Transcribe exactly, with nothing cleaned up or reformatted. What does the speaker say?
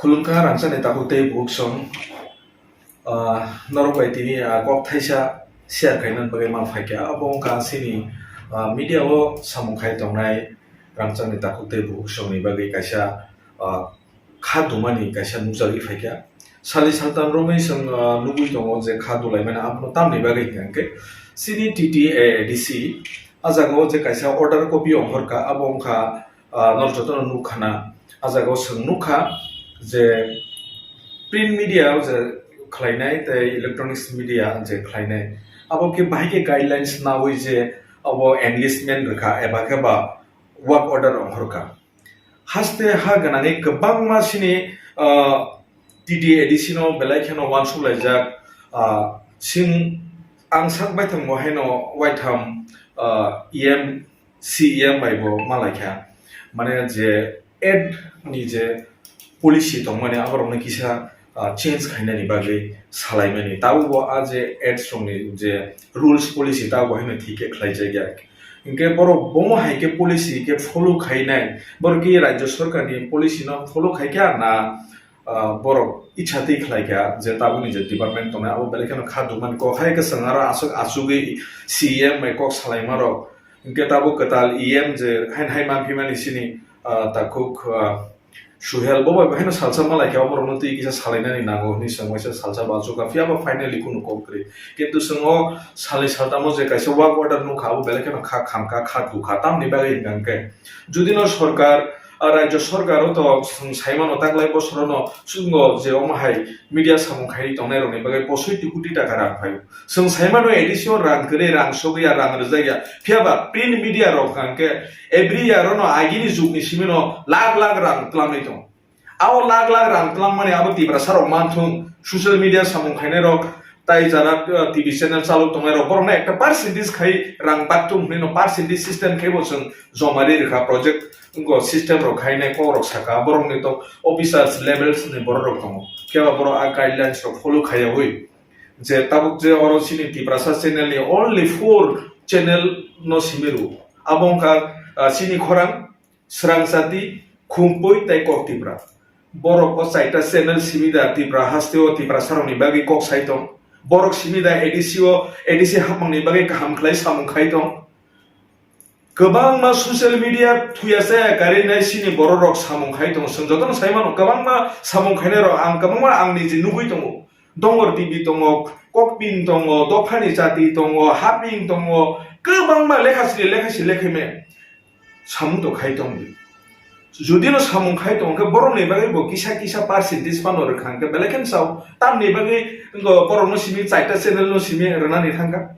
Khulumkha rangchakni takhuk tei bukhuk song, ah, norok bai tini, ah, kok thaisa share khaina bagwi ma phaikha. Abo wngkha chini, ah, media o samung khai tongnai rangchakni takhuk tei bukhuk songni bagwi kaisa, ah, kha dumani kaisa nukjagwi phaikha. Sali saltam romwi chwng, ah, nugwi tongo je kha dulaimani, abono tamni bagwi hwnkha hwnkhe chini T T A A D C a jaga o je kaisa order copy ongkhorkha, abo wngkha, ah, norok jotono nukkhana. A jaga o chwng nukha je print media o je khlainai tei electronics media je khlainai, abo khe bahai khe guidelines naui je abo enlistment rwkha eba khe ba work order ongkhorkha. Haste ha gwnangwi kwbangma chini, ah, T T A D C no belai kheno uansuk laijak, ah, sing ang sak baithang bo haino waitham, ah, E M, C E M bai bo malaikha. Mane je ad ni je policy tongmani aborokno kisa, ah, change khainani bagwi salaimani. Tabukbo a je ads rokni je rules policy tabukbo haino thik khe khlaijakya. Hinkhe borok bomo hai khe policy khe follow khainai, borok ki rajya sarkarni policy no follow khaikha na, ah, borok ichha twi khlaikha je tabukni je department tongnai abo belai kheno kha dukmani kok hai khe chwng aro aswk achugwi C E M bai kok salaimarok. Hinkhe tabuk kwtal E M je haino hai manphimani chini, ah, takhuk, ah, Suhel bo bai haino salsa malaikha, oborokno twi kisa salainani nango hwnwi chwng waisa salsa bo achukha, phiya ba finally kunu kok kwrwi. Kintu chwng o salni saltamo je kaisa work order nukha, abo belai kheno kha khamkha, kha thukha, tamni bagwi hwnkha hwnkhe judino sorkar, ah, rajya sorkar o to chwng saimano taklai bosorono chwngno je omo hai media samung khairi tongnairokni bagwi posoiti koti taka rang phaio. Chwng saimano A D C o rang kwrwi, rang sogwi ya, rang rwjak ya. Phiya ba print media rok hwnkha hwnkhe every year ono agini jugni simi no lakh lakh rang twlamwi tongo. Abo lakh lakh rang twlangmani abo Tiprasa rok manthung, social media samung khainai rok, tai jara, uh, T V channel chalok tongnai rok, borokno ekta percentage khai rang baktung hwnwi no percentage system khai bo chwng joma ri rwkha project wngkha system rok khainai kok rok saka, borokni to officers levels ni borok rok tongo. Phiya ba borok a guidelines rok follow khaiyawi je tabuk je oro chini Tiprasa channel ni only four channel no simi rwo. Abo wngkha, ah, chini khorang, Srang Chati, Khumpui tei Kok Tipra. Borok o chaita channel simi da Tipra haste o Tiprasa rokni bagwi kok sai tong. Borok simi da A D C o, A D C hapmangni bagwi kaham khlai samung khai tong. Kwbangma social media thuya chaya karwi nai chini borok rok samung khai tongo. Chwng jotono sai mano, kwbangma samung khainai rok ang kwbangma ang niji nugwi tongo. Dongor T V tongo, Kokpin tongo, Dophani Chati tongo, Haping tongo, kwbangma lekha sri lekha si lekha me samung to khai tong di. Judino samung khai tong khe borokni bagwi bo kisa kisa percentage phano rwkha hwnkhe belai kheno sao. Tamni bagwi wngkha borokno simi chaita channel no simi rwnani thangkha.